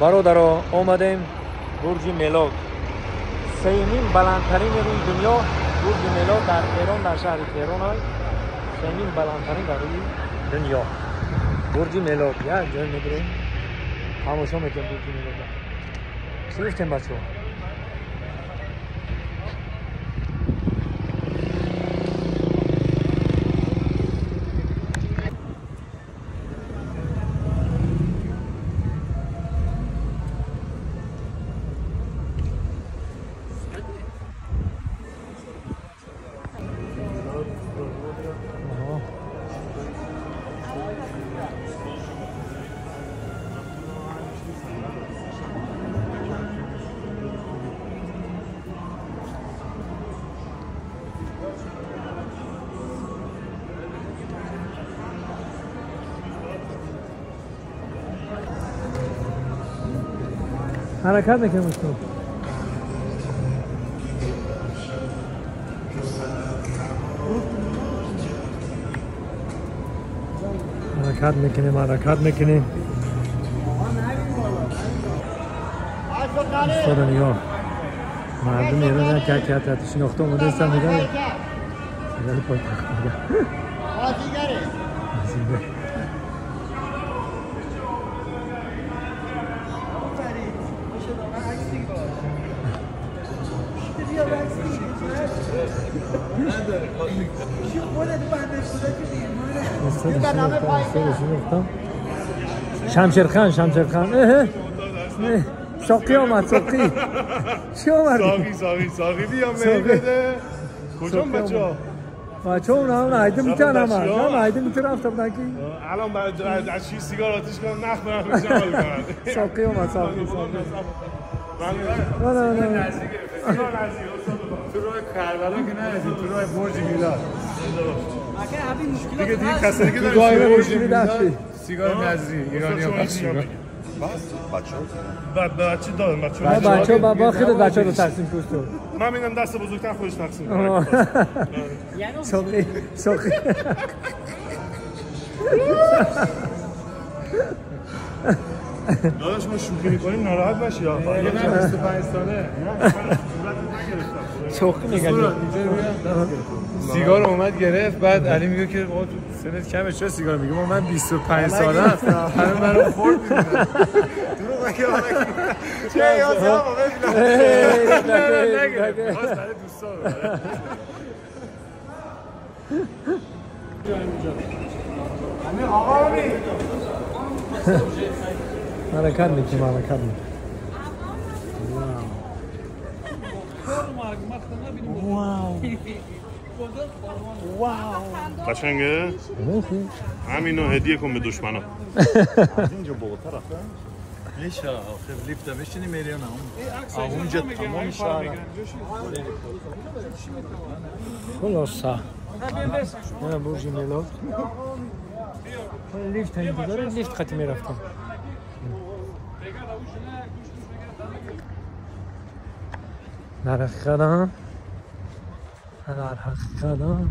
Бародаро, омадем бурҷи Мелод. Сеюмин баландтарин рӯи дунё бурҷи Мелод дар Эрон, дар шаҳри Теҳрон аст. Сеюмин баландтарин дар рӯи дунё. Бурҷи Мелод. Як ҷой медурем. Тамошо мекунем бурҷи Мелодро. Чӣ гуфтем бачаҳо? حرکت میکنیم استاد. حرکت میکنیم، حرکت میکنیم. استاد نگاه مردم ایران که که که شناخته اومده هستن میگن سیگار پایتخت میگن. بازیگره. شمشیرخان، شمشیرخان. ساقی آمد، ساقی. چی آمد؟ ساقی، ساقی، ساقی بیا می بده. کجا بچه ها؟ بچه ها اون هم ایده میتونم هم هم ایده میتونم رفتم نکی. الان بعد از چی سیگار آتیش کنم نخ برم بشم حال کنم. ساقی آمد، ساقی، ساقی. نه نه نه. تو راه کربلا که نرسید، تو راه برج میلاد. دیگه دیگه کسی که داره برج میلاد سیگار نذری ایرانی ها بس بچه‌ها بچه دادم بچه‌ها بابا خودت بچه‌ها رو تقسیم کن تو. من میگم دست بزرگتر خودش تقسیم کنه. ساقی ساقی. داداش ما شوخی می‌کنیم ناراحت نشی آقا. من 25 ساله. شوخی میگن. سیگار اومد گرفت، بعد علی میگه که آقا تو سنت کمه چرا سیگار میگه؟ من 25 سالم، همه منو خورد میدونن. دروغ نگه چه یاد آقا ببینم. نگرفت، خواست برای دوستا ببره. آقا می حرکت میکنیم، حرکت میکنیم. واو واو قشنگه؟ همینو هدیه کن به دشمنا. از اینجا بالاتر رفته؟ میشه آخه لیفت بشینی میریان اونجا تمام شهر. خلاصه نه برج میلاد لیفت اینجا داره، لیفت خطی میرفتم. در حقیقت هم در حقیقت هم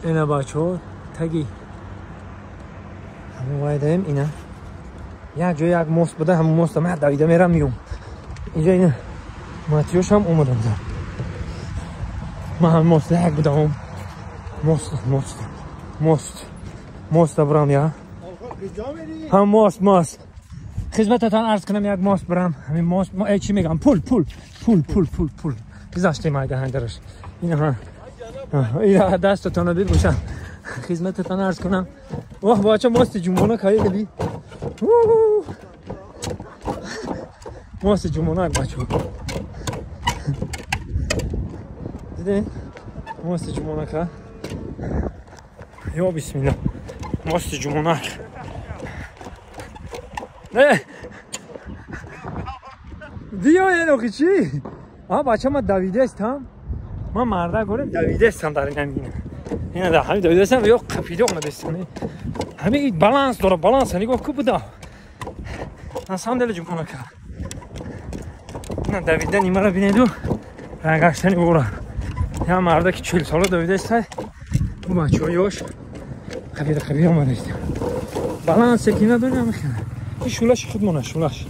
اینا بچه‌ها تگی همون وایدیم اینا یک جای یک موست بوده همون موست من دویده میرم میام اینجا اینا ماتیوش هم اومدم در من هم موست یک بودم موست موست موست موست برام یا هم موست موست خدمتتان عرض کنم یک موست برام همین موست ما چی میگم پول پول پول پول پول پول گذاشتیم ایده هندرش اینا ها اینا دستتان رو ببوشم خدمتتان عرض کنم واه بچه ماست جمعه کایی گلی ماست جمعه بچه دیدین ماست جمعه کا یا بسم الله ماست جمعه نه دیو اینو چی آ بچه ما دویده استم ما مرده گورم دویده استم در این همینه اینا در همین دویده استم یا قپیده اومده استم همین این بالانس داره بالانس نگاه کو بوده на самом деле جمعه کا نه دویدن اینا رو بینید و رنگشتن اورا یا مرده که 40 ساله دویده است او بچه‌هاش قبیله قبیله اومده است بالانس که نداره نمیخواد این شولش خودمونه شولش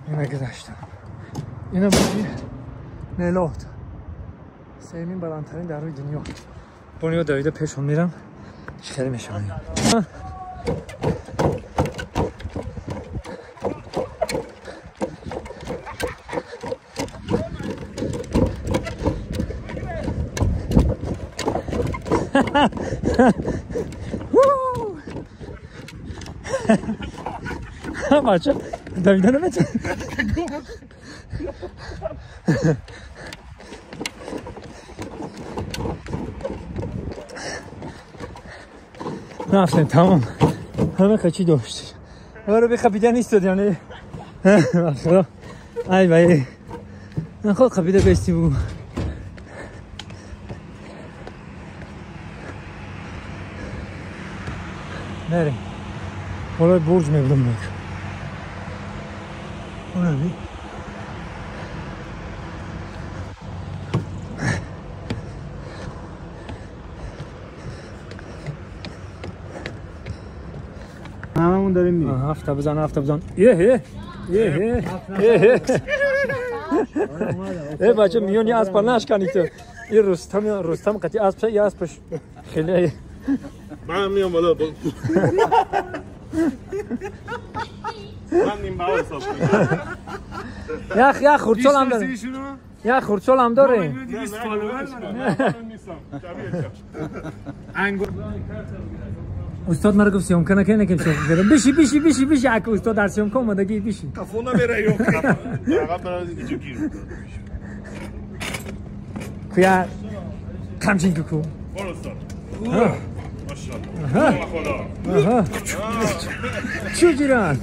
اینا گذشتم اینا بودی میلاد سیمین بلندترین در روی دنیا بونیو دویده پیشون میرم چی خیلی میشم بچه دویده نمیتونه رفتیم تمام همه کچی داشت آره بی خبیده نیست یعنی خدا ای بای من خود خبیده بستی بگو بریم بالای برج میبودم بک اونم هممون داریم میریم هفت بزن هفت بزن یه یه یه یه بچه میونی اسب نشکنی تو این رستم رستم قطعی اسب یه اسبش خیلی من میام بالا من نیم بالا حساب یا یا خورچول هم داره یا خورچول هم داره استاد مرا گفت سیوم کنه که نکیم سیوم بشی بشی بشی بشی اگه استاد در سیوم کن اومدگی بشی کفونه بره یو عقب برای اینجا گیر کویا کمچین کو برو استاد ماشاءالله خدا چو جیران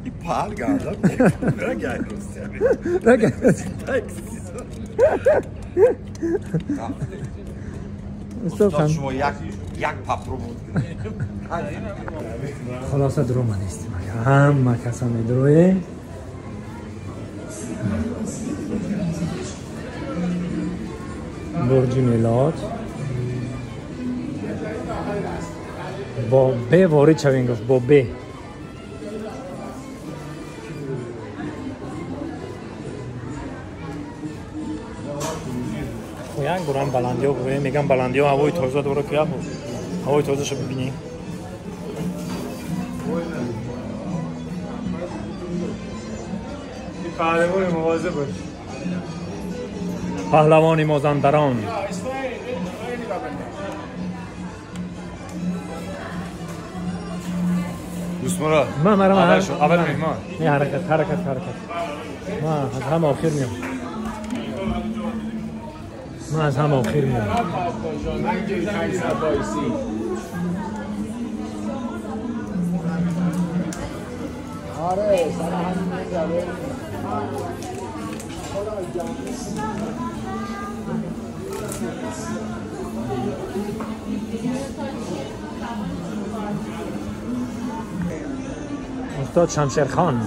این پالگادا رگای رگای استاد شما یک پاپ رو بود خلاصه درو من نیستیم همه کسا میدروه برج میلاد با ب وارد شویم گفت با ب یک برام بلندی ها برویم میگم بلندی ها هوای تازه دوره که هوای تازه شو ببینیم پهلوان مواظب باش پهلوان مازندران دوست مراد من مرام اول مهمان نه حرکت حرکت حرکت من از هم آخر میام من از هم آخر میام آره سر همین استاد شمشیرخان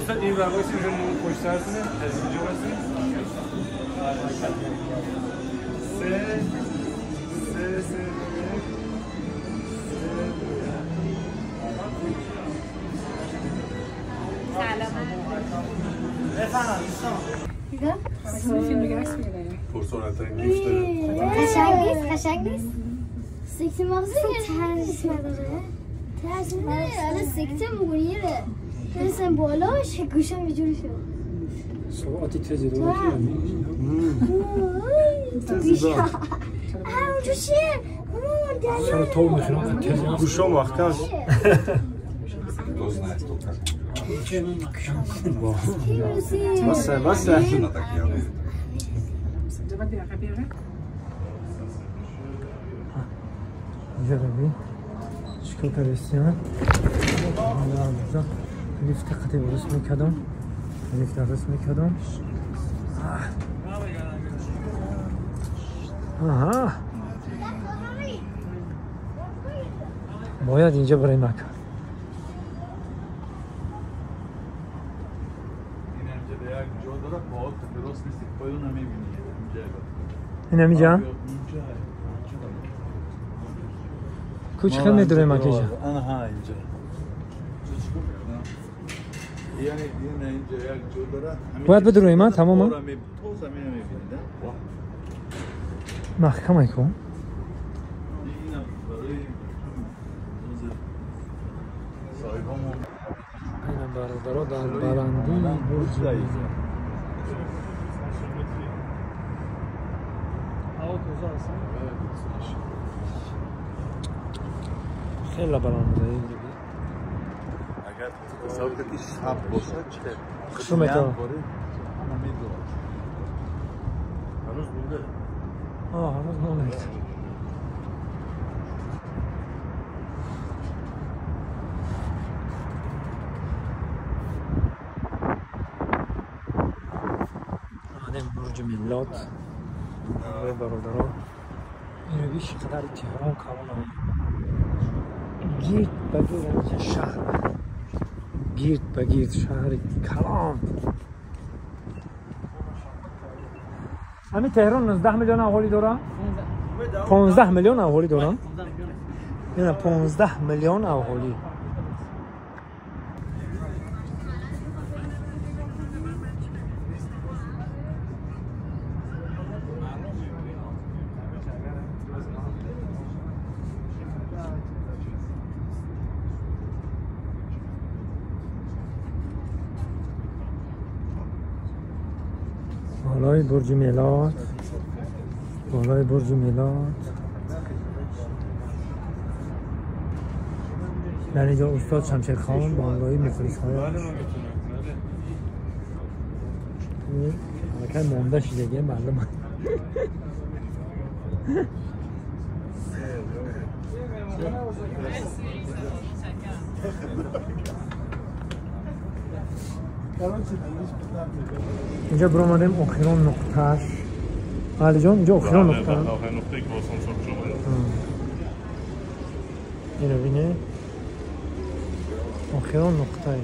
استاد این ور وایسیم، اینجا پشت سرتونه، از اینجا وایسیم. 3 3 3 پرسرعت‌ترین لیفت داره. قشنگ نیست؟ قشنگ نیست؟ سکته مغزی ترس نداره. ترس نداره. حالا سکته مونیره. ترسم بالاش گوشم یه جوری شد. سرعتی تزی داره. تزی. اونجا چیه؟ سر تو میخوام تزی. گوشم وقت بسه بسه. اینجا ببین چیکار کردستیان. لیفت قطعی درست میکردم. لیفت درست میکردم. آها باید اینجا برای مکان. این همینجا؟ کوچ خیلی میدونه ما کجا؟ آنها اینجا. یعنی اینجا یک جو داره. باید بدونیم ما تمام. محکمه کن. اینم برادرها در بلندی برج میلاد. خیلی بلند بوده. اگر تصور کنی شب باشه چه خشومت ها. هنوز مونده. آه هنوز مونده. آمدیم برج میلاد. برادران اینو بیش قدر تهران کلان آمد. گیرد به گیرد شهر، گیرد به گیرد شهر کلان. همین تهران 19 میلیون اهالی داره. 15 میلیون اهالی داره. نه 15 میلیون اهالی. بالای برج میلاد، بالای برج میلاد. در اینجا استاد شمشیرخان با همراهی مخلص‌هایش. حرکت مونده شده معلومه. اینجا برآمدیم آخرین نقطه‌اش. علی جان اینجا آخرین نقطه. آخرین نقطه که آسانسور شما. اینو ببینه. آخرین نقطه این.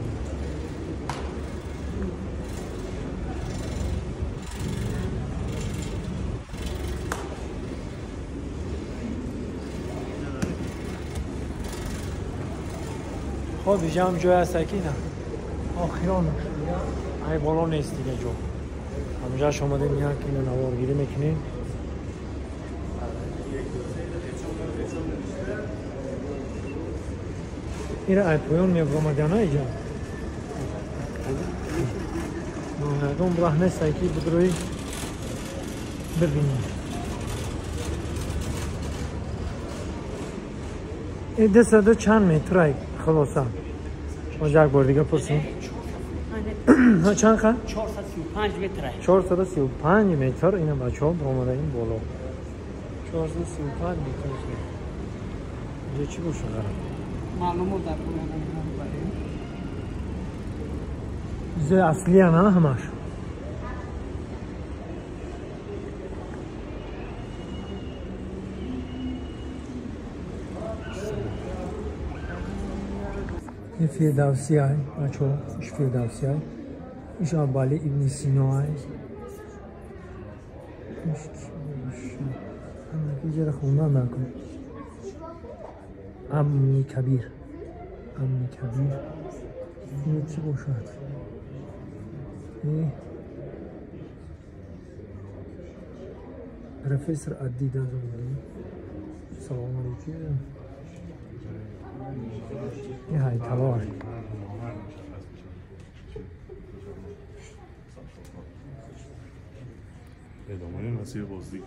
خب اینجا هم جای هست که نه. آخرین نقطه. ای بالا نیست دیگه جو. همینجا شما دیم یک اینو نوارگیری میکنیم. این ای پایون میبرم نه اینجا. مردم راه نیست که بدروی ببینیم. این 200 چند متر خلاصه. ما یک بار دیگه پرسیم. چند خط؟ 435 متر. 435 متر. اینا بچه‌ها برآمده این بالا. 435 متر. اینجا چی باشه قرار؟ معلومه در زه اصلی نه همش. این فردوسی های بچه‌ها، ایش فردوسی های، ایش ابوعلی ابن سینا های، اینجا خوندن نکن. امنی کبیر، امنی کبیر این چی باشد؟ این پروفسور عدی دازم. سلام علیکم. این هیکلار. ادامه مسیر بازدید.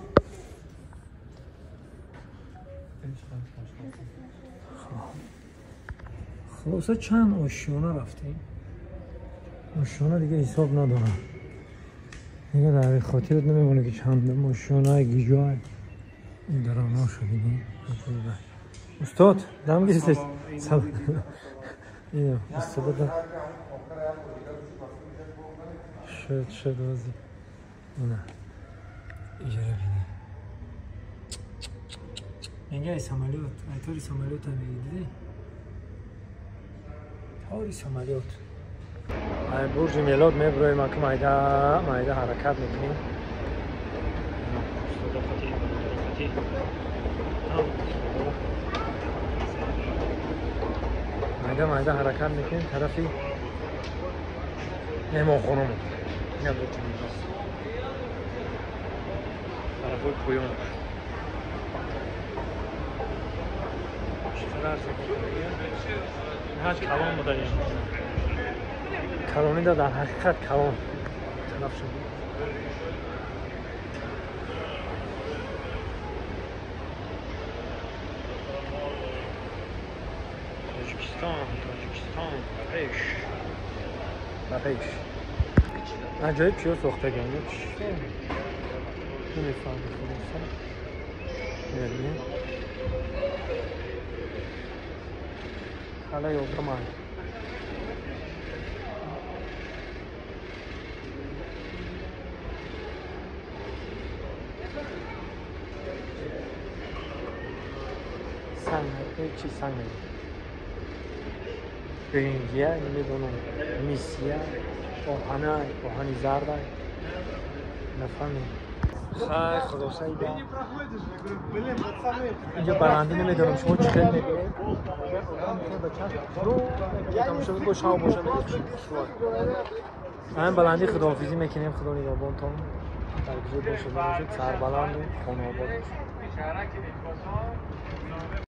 خلاصه چند آشیانه رفتیم. آشیانه دیگه حساب ندارم. دیگه در خاطرت نمیمونه که چند آشیانه گیجای این درانا شدیم. استاد دم گرفتید. سلام. اینو استاد شد بازی. نه اینجا رو بینی. اینجا سامالیوت، ایتوری سامالیوت هم میگی دیدی؟ تاری سامالیوت. ای برج میلاد میبرویم که مایده حرکت میکنیم. مایده حرکت میکنیم طرفی مهمانخانه‌مون. اینم برج میلاد. طرفای پایان. هر کلان بوده این کلانی در حقیقت کلان طرف شده. تاجیکستان، تاجیکستان و پیش عجایب چیو ساخته گنده چیه نمیفهمم. خلاصه حالا یوم سنگ چی سنگ برنجیه نمیدونم میسیه آهنه آهنی زرده نفهمیم. خیلی خلاصه اینجا بلندی نمیدونم شما چی خیلی میبینید. تماشا بکنید شما باشه همین بلندی خداحافظی میکنیم. خدا نگهبانتون. در کجا باشه سربلند و خانه آباد باشه.